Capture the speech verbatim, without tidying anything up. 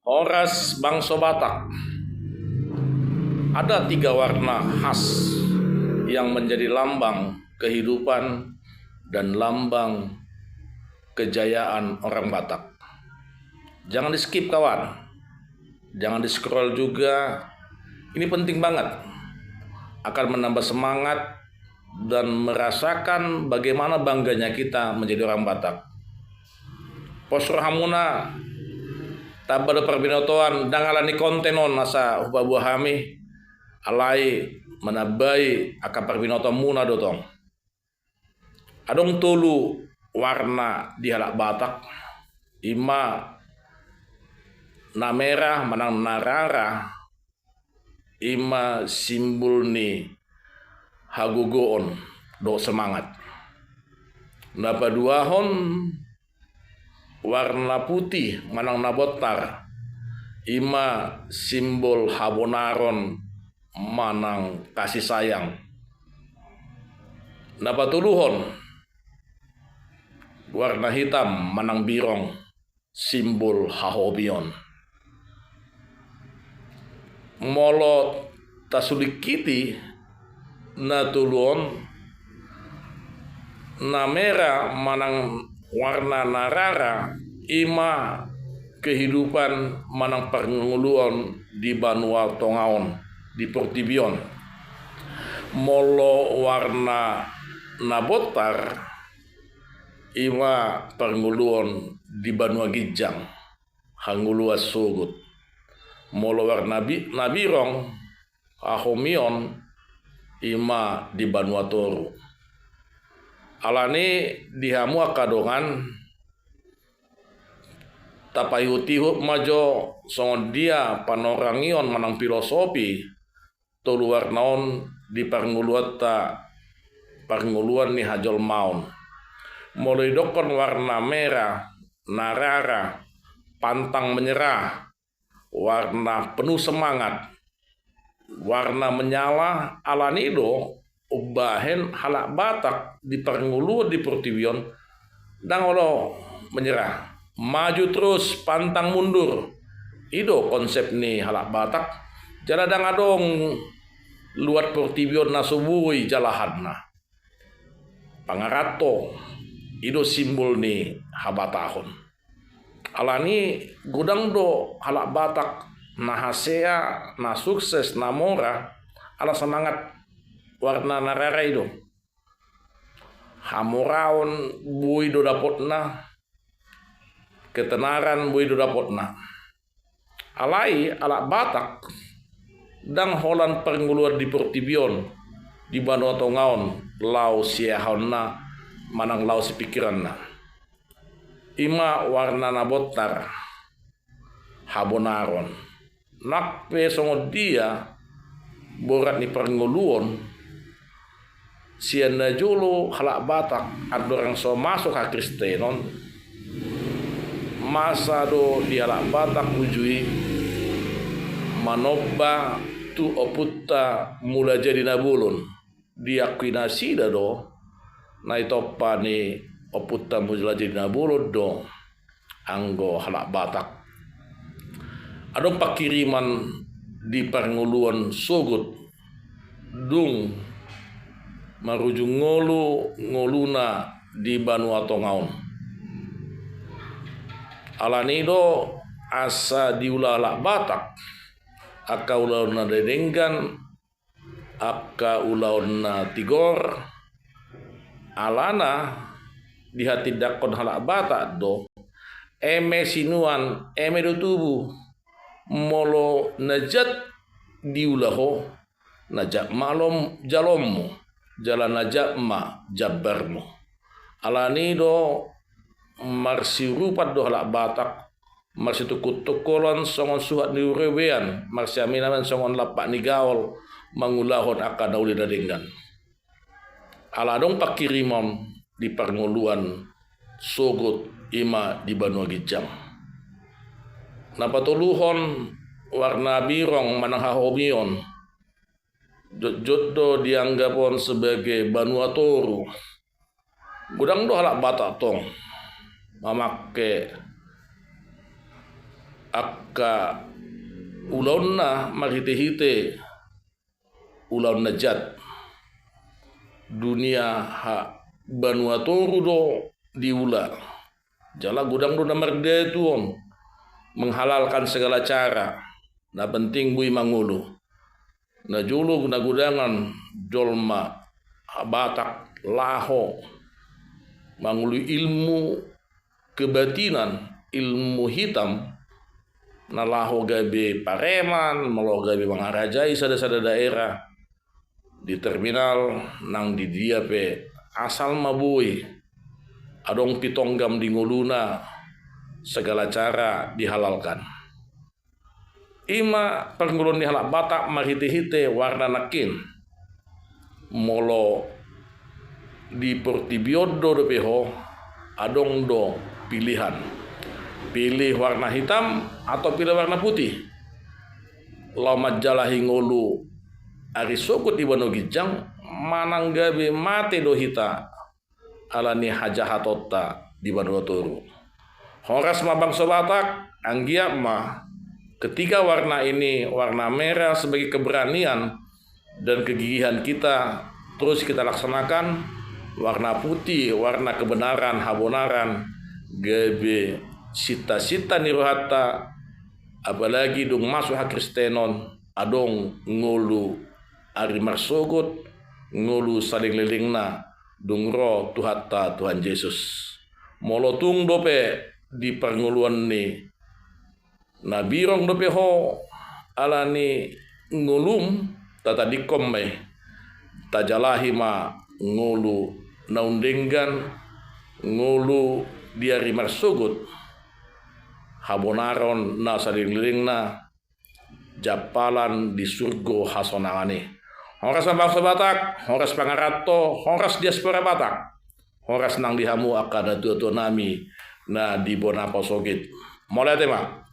Horas bangso Batak. Ada tiga warna khas yang menjadi lambang kehidupan dan lambang kejayaan orang Batak. Jangan di-skip, kawan. Jangan di-scroll juga. Ini penting banget. Akan menambah semangat dan merasakan bagaimana bangganya kita menjadi orang Batak. Pos rohamuna tamba do parbinotoan, ndang ala ni konten on asa hupaboa hami, alai manambai angka parbinotoanmuna do tong. Adong tolu warna di halak Batak, i ma na merah manang na rara, i ma simbol ni hagogoon dohot semangat. Na paduahon, warna putih manang na bontar, i ma simbol habonaron manang kasih sayang. Na patoluhon, warna hitam manang birong, simbol hahomion. Molo tasulingkiti na tolu on, na merah manang warna na rara, i ma kehidupan manang parngoluon di banua tonga on, di portibi on. Molo warna na bontar, i ma parngoluon di banua ginjang, hangoluan sogot. Molo warna bi-, na birong, hahomion, i ma di banua toru. Alani di hamu angka dongan, tapaihut-ihut ma jo songon dia panorangion manang filosofi tolu warna on di parngoluanta, parngoluan ni hajolmaon. Molo didokkon warna merah, na rara, pantang menyerah, warna penuh semangat, warna menyala, alani do umbahen halak Batak di parngoluon di portibi on ndang olo menyerah. Maju terus, pantang mundur. I do konsep ni halak Batak. Jala ndang adong luat portibi on na so boi jalahanna. Pangaranto, i do simbol ni habatahon. Alani godang do halak Batak na hasea, na sukses, na mora, ala semangat warna na rara i do. Hamoraon boi do dapotna, ketenaran boi do dapotna. Alai halak Batak ndang holan parngoluan di portibi on, di banua tonga on, laho siahaonna manang laho sipingkiranna. I ma warna na bontar, habonaron. Nang pe songon dia borat ni parngoluon, sian na jolo halak Batak andorang so masuk hakristenon, masa do di halak Batak uju i manomba tu ompunta Mulajadi Nabolon. Diakui nasida do na ditompa ni ompunta Mulajadi Nabolon do anggo halak Batak. Adong pangkiriman di parngoluon sogot dung marujung ngolu ngoluna di banua tonga on. Alani do asa diula halak Batak angka ulaon na denggan, angka ulaon na tigor, alana dihatindangkon halak Batak do, eme sinuan, eme do tubu. Molo na jat diula ho, na jat ma alom jaloonmu, jala na jat ma jambarmu. Alani do marsiurupan do halak Batak, marsitungkoltungkolan songon suhat ni urebean, marsiaminaminan songon lampak ni gaol, mangulahon angka na uli na denggan. Ala adong pangkirimon di parngoluan sogot, i ma di banua ginjang. Na patoluhon, warna birong manang hahomion. Jotjot do dianggap on sebagai banua toru. Godang do halak Batak tong mamangke Angka ulaonna marhite-hite ulaon na jat. Dunia ha banua toru do diula. Jala godang do na mardalan tu on menghalalkan segala cara. Na penting boi mangolu. Na jolo na godangan jolma Batak laho mangolu ilmu kebatinan, ilmu hitam, na laho gabe pareman, laho gabe mangarajai sada-sada daerah di terminal nang di dia pe, asal ma boi adong pitonggam di ngoluna, segala cara dihalalkan. Ima parngoluon ni halak Batak marhite-hite warna nangkin. Molo di portibi on do dope ho, adong do pilihan. Pilih warna hitam atau pilih warna putih. Laho manjalahi ngolu ari sogot di banua ginjang, manang gabe mate do hita ala ni hajahatonta di banua toru. Horas ma bangso Batak, anggiat ma ketika warna ini, warna merah sebagai keberanian dan kegigihan kita, terus kita laksanakan, warna putih, warna kebenaran, habonaran, gabe sinta-sinta ni rohanta, apalagi dung masuk hakristenon, adong ngolu ari marsogot, ngolu saleleng-lelengna, dung ro Tuhanta Tuhan Jesus. Molo tung dope di parngoluon ni na birong dope ho ala ni ngolum, tatadingkon ma i, tajalahi ma ngolu na umdenggan, ngolu di ari marsogot, habonaron na saleleng-lelengna, jampalan di surgo hasonangan i. Horas ma bangso Batak, horas pangaranto, horas diaspora Batak, horas nang di hamu angka natua-tua nami na di bona pasogit. Mauliate ma.